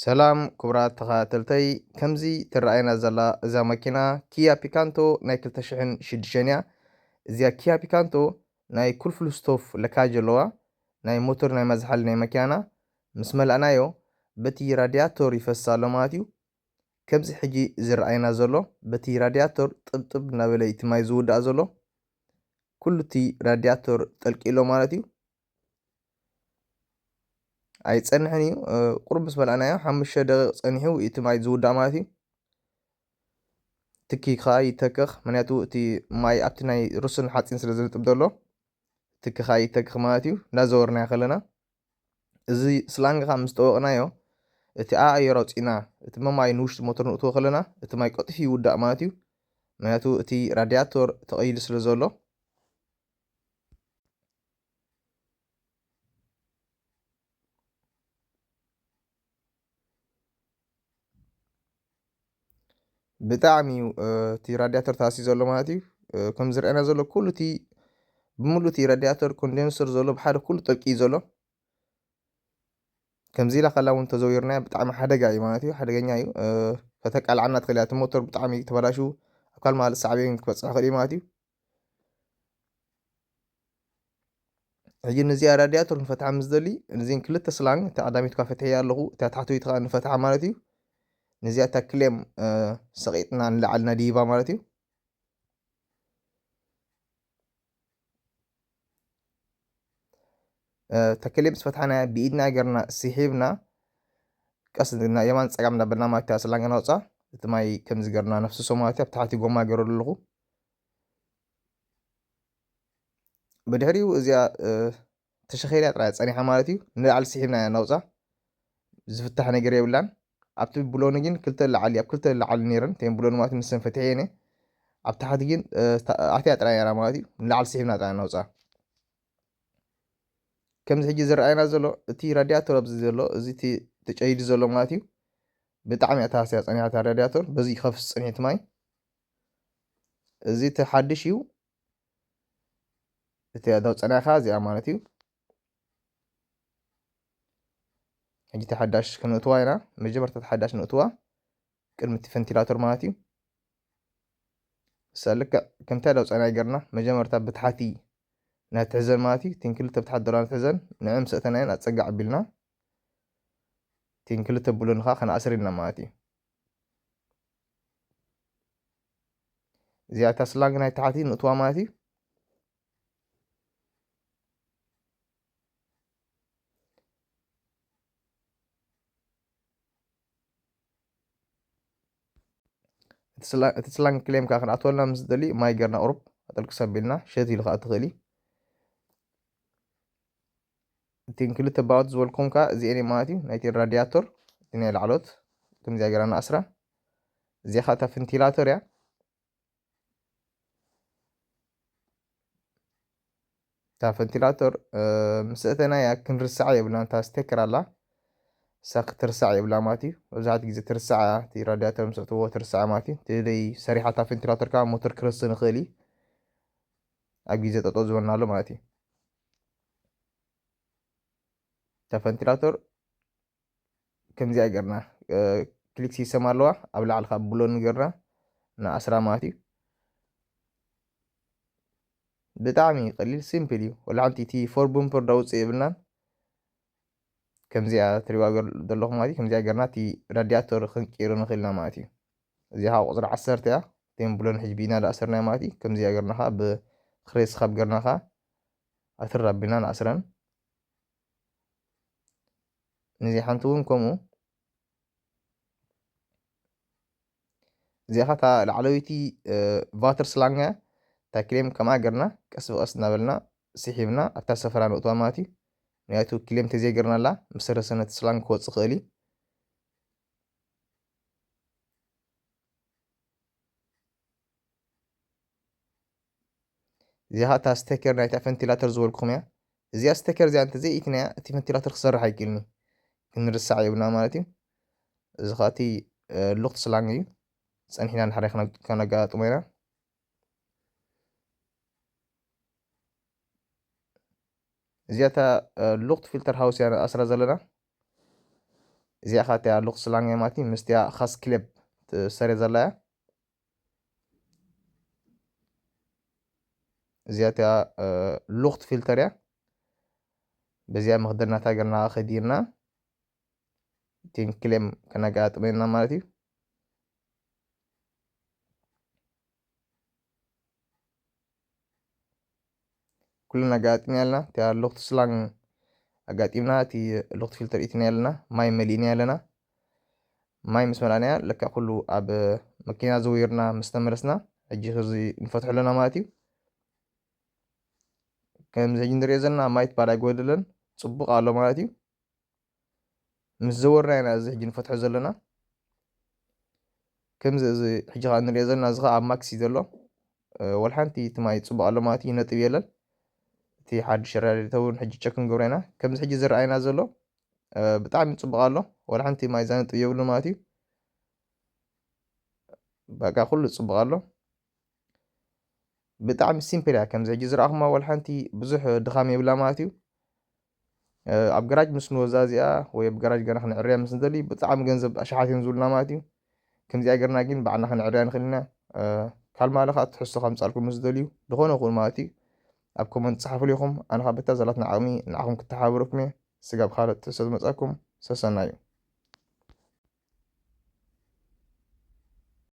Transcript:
ሰላም ክቡራት ተኸታተልተይ፣ ከምዚ ትረኣየና ዘላ እዛ መኪና ኪያ ፒካንቶ ናይ ክልተ ሽሕን ሽዱሽተን እያ። እዚኣ ኪያ ፒካንቶ ናይ ኩል ፍል ስቶፕ ለካጅ ኣለዋ። ናይ ሞተር ናይ መዝሓሊ ናይ መኪናና ምስ መልኣናዮ በቲ ራድያቶር ይፈስስ ኣሎ ማለት እዩ። ከምዚ ሕጂ ዝረኣየና ዘሎ በቲ ራድያቶር ጥብጥብ እናበለ እቲ ማይ ዝውዳእ ዘሎ። ኩሉ እቲ ራድያቶር ጠልቂሎ ማለት እዩ። ኣይጸንሕን እዩ። ቁሩብ ምስ በላዕናዮ ሓሙሽተ ደቂቕ ጸኒሑ እቲ ማይ ዝውዳእ ማለት እዩ። ትኪ ከኣ ይተክኽ፣ ምክንያቱ እቲ ማይ ኣብቲ ናይ ርስን ሓጺን ስለ ዝንጥብ ዘሎ ትኪ ከኣ ይተክኽ ማለት እዩ። እንዳዘወርናዮ ከለና እዚ ስላንግ ከኣ ምስ ጠወቕናዮ እቲ ኣየር ኣውጺእና እቲ መማይ ንውሽጢ ሞተር ንእትዎ ከለና እቲ ማይ ቀልጢፉ ይውዳእ ማለት እዩ። ምክንያቱ እቲ ራድያቶር ተቐይዱ ስለ ዘሎ። ብጣዕሚ እዩ እቲ ራድያተር ተሃስዩ ዘሎ ማለት እዩ። ከም ዝረኣየና ዘሎ ኩሉ እቲ ብምሉእ እቲ ራድያተር ኮንደንሰር ዘሎ ብሓደ ኩሉ ጠልቂ እዩ ዘሎ። ከምዚ ኢላ ከላ እውን ተዘዊርና ብጣዕሚ ሓደጋ እዩ ማለት እዩ። ሓደገኛ እዩ። ከተቃልዓና ትኽእል እያ። እቲ ሞተር ብጣዕሚ ተበላሹ ኣብ ካልእ ማለት ሳዕቤን ክበፅሕ ይኽእል እዩ ማለት እዩ። ሕጂ ነዚኣ ራድያቶር ንፈትሓ ምስ ደሊ ነዚን ክልተ ስላንግ እታ ቀዳሚት እኳ ፈትሐያ ኣለኹ፣ እታ ታሕተወይቲ ከዓ ንፈትሓ ማለት እዩ። ነዚኣ እታ ክሌም ሰቂጥና ንላዕልና ድይባ ማለት እዩ። እታ ክሌም ምስ ፈትሓና ብኢድና ገርና ስሒብና ቀስ እና የማን ፀጋም እንዳበልና ማለት እታ ስላንግ ነውፃ። እቲ ማይ ከምዚ ገርና ነፍስሶ ማለት እዩ። ኣብ ታሕቲ ጎማ ገይረሉ ኣለኹ። ብድሕሪኡ እዚኣ ተሸኺላ ጥራይ ጸኒሓ ማለት እዩ። ንላዕሊ ስሒብና ኢና ነውጻ። ዝፍታሕ ነገር የብላን። ኣብቲ ብሎኒ ግን ክልተ ላዕሊ ኣብ ክልተ ላዕሊ ነይረን እተን ብሎኒ ማለት ንሰን ፈትሐ እየ። ኣብ ታሕቲ ግን ኣትያ ጥራይ ነራ ማለት እዩ። ንላዕሊ ስሒብና ጥራይ ነውጻ። ከምዚ ሕጂ ዝረኣየና ዘሎ እቲ ራድያቶር ኣብዚ ዘሎ እዚ ተጨይዱ ዘሎ ማለት እዩ። ብጣዕሚ እያ ተሃስያ ጸኒሓ እታ ራድያቶር። በዚ ይኸፍስ ጸኒሑ እቲ ማይ። እዚ እቲ ሓድሽ እዩ። እቲ ኣዳው ጸናይኻ እዚኣ ማለት እዩ። ሕጂ እቲ ሓዳሽ ክንእትዋ ኢና። መጀመርታ እቲ ሓዳሽ ንእትዋ ቅድሚ እቲ ቨንቲላተር ማለት እዩ። እሳ ልክዕ ከምቲ ኣዳው ጸናይ ገርና መጀመርታ ብታሕቲ ናይ ትሕዘን ማለት እዩ። እተን ክልተ ብታሕቲ ዘለዋ ንትሕዘን ንዕን ምስ እተናየን ኣጸጋዕ ኣቢልና እተን ክልተ ብሎን ከዓ ከነኣስር ኢልና ማለት እዩ። እዚኣ እታ ስላንግ ናይ ታሕቲ ንእትዋ ማለት እዩ። እቲ ስላንግ ክሌም ከዓ ክንኣትወልና ምስ ደሊ ማይ ገርና ቁሩብ ኣጠልቅስ ኣቢልና ሸት ኢሉ ከዓ ትኽእል እዩ። እቲን ክልተ ባወት ዝበልኩም ከዓ እዚኤን ማለት እዩ። ናይቲ ራዲያቶር እቲ ናይ ላዕሎት ከምዚኣ ገይራ ንኣስራ። እዚኣ ከዓ እታ ቨንቲላተር እያ። እታ ቨንቲላተር ምስ እተናያ ክንርሳዕ የብላን። እታ ስቴከር ኣላ እሳ ክትርሳዕ የብላ ማለት እዩ። መብዛሕትኡ ግዜ ትርሳዕ እያ። እቲ ራዲያተር ምስ እትዎ ትርሳዕ ማለት እዩ። እቲ ደይ ሰሪሓ እታ ቨንቲላተር ከዓ ሞተር ክረስን ይኽእል እዩ። ኣብ ግዜ ጠጠው ዝበልና ኣሎ ማለት እዩ። እታ ቨንቲላተር ከምዚኣ ገርና ክሊክ ሲስተም ኣለዋ ኣብ ላዕሊ ካብ ብሎን ገርና ንኣስራ ማለት እዩ። ብጣዕሚ ቀሊል ሲምፕል እዩ። ወላ ሓንቲ እቲ ፎር ቡምፐር ዳውፅእ የብልናን። ከምዚኣ ትሪዋ ዘለኹም ማለት እዩ። ከምዚኣ ገርና እቲ ራዲያተር ክንቅይሮ ንኽእልና ማለት እዩ። እዚኣ ከዓ ቁፅሪ ዓሰርተ እያ። እተን ብሎን ሕጂ ብኢና ዝኣሰርናዮ ማለት እዩ። ከምዚኣ ገርና ከዓ ብክሬስ ካብ ገርና ከዓ ኣትር ኣቢልና ንኣስረን። ነዚ ሓንቲ እውን ከምኡ እዚኣ ኸታ ላዕለወይቲ ቫተር ስላንግ እያ። እታ ክሌም ከምኣ ገርና ቀስ ብቐስ እናበልና ስሒብና ኣብታ ሰፈራ ንእትዋ ማለት እዩ። ምክንያቱ ክሌም ተዘይገርናላ ምስ ረሰነ እቲ ስላንግ ክወፅእ ክእል እዩ። እዚኣ ኸታ ስቴከር ናይታ ቨንቲላተር ዝበልኩኹም እያ። እዚኣ ስቴከር እዚኣ እንተዘይኢትናያ እቲ ቨንቲላተር ክሰርሕ ኣይክእልን እዩ። ክንርሳዕ የብልና ማለት እዩ። እዚ ኸኣ እቲ ሉክት ስላንግ እዩ። ጸኒሕና ንሓደ ከነጋጥሞ ኢና። እዚኣ እታ ሉክት ፊልተር ሃውስ እያ ንኣስራ ዘለና። እዚኣ ኸዓ እቲኣ ሉክት ስላንግ እያ ማለት እዩ። ምስቲኣ ኻስ ክሌብ ትሰርያ ዘላ እያ። እዚኣ እቲኣ ሉክት ፊልተር እያ። በዚኣ መኽደናታ ገርና ኸዲርና ቲን ክሌም ከነጋጥመና ማለት እዩ። ኩልና ኣጋጢምና ኣለና። እቲኣ ሉክት ስላንግ ኣጋጢምና፣ እቲ ሉክት ፊልተር ኢትና ኣለና፣ ማይ መሊእና ኣለና። ማይ ምስ መላእናያ ለካ ኩሉ ኣብ መኪና ዘውርና ምስ ተመለስና፣ ሕጂ እዚ ንፈትሖ ኣለና ማለት እዩ። ከምዚ ሕጂ ንሪኦ ዘለና ማይ ትባል ኣይጎደለን፣ ጽቡቕ ኣሎ ማለት እዩ። ምስ ዘወርና ኢና እዚ ሕጂ ንፈትሖ ዘለና። ከምዚ እዚ ሕጂ ኸዓ ንሪኦ ዘለና እዚ ኸዓ ኣብ ማክስ እዩ ዘሎ። ወላ ሓንቲ እቲ ማይ ጽቡቕ ኣሎ ማለት እዩ፣ ነጥብ የለን። እቲ ሓድሽ ራዲተር እውን ሕጂ ቸክ ንገብሮ ኢና። ከምዚ ሕጂ ዝረኣየና ዘሎ ብጣዕሚ ጽቡቕ ኣሎ። ወላ ሓንቲ ማይ እዛ ነጥብ የብሉ ማለት እዩ። በቃ ኩሉ ጽቡቕ ኣሎ። ብጣዕሚ ሲምፕል እያ። ከምዚ ሕጂ ዝረኣኹማ ወላ ሓንቲ ብዙሕ ድኻም የብላ ማለት እዩ። ኣብ ገራጅ ምስ ንወዛ እዚኣ ወይ ኣብ ገራጅ ገና ክንዕርያ ምስ ንደሊ ብጣዕሚ ገንዘብ ኣሽሓት እዮም ዝብሉና ማለት እዩ። ከምዚኣ ገርና ግን ባዕልና ክንዕርያ ንኽእል ኢና። ካልማለ ከዓ ትሕዝቶ ከምጻልኩም ምስ ደልዩ ዝኾነ ይኹን ማለት እዩ ኣብ ኮመንት ጸሓፉ ኢኹም። ኣነ ከዓ በታ ዘላትና ዓቕሚ ንዓኹም ክተሓባበረኩም እየ። ስጋብ ካልእ ትሕዝቶ ዝመጻኩም ሰሰናዩ።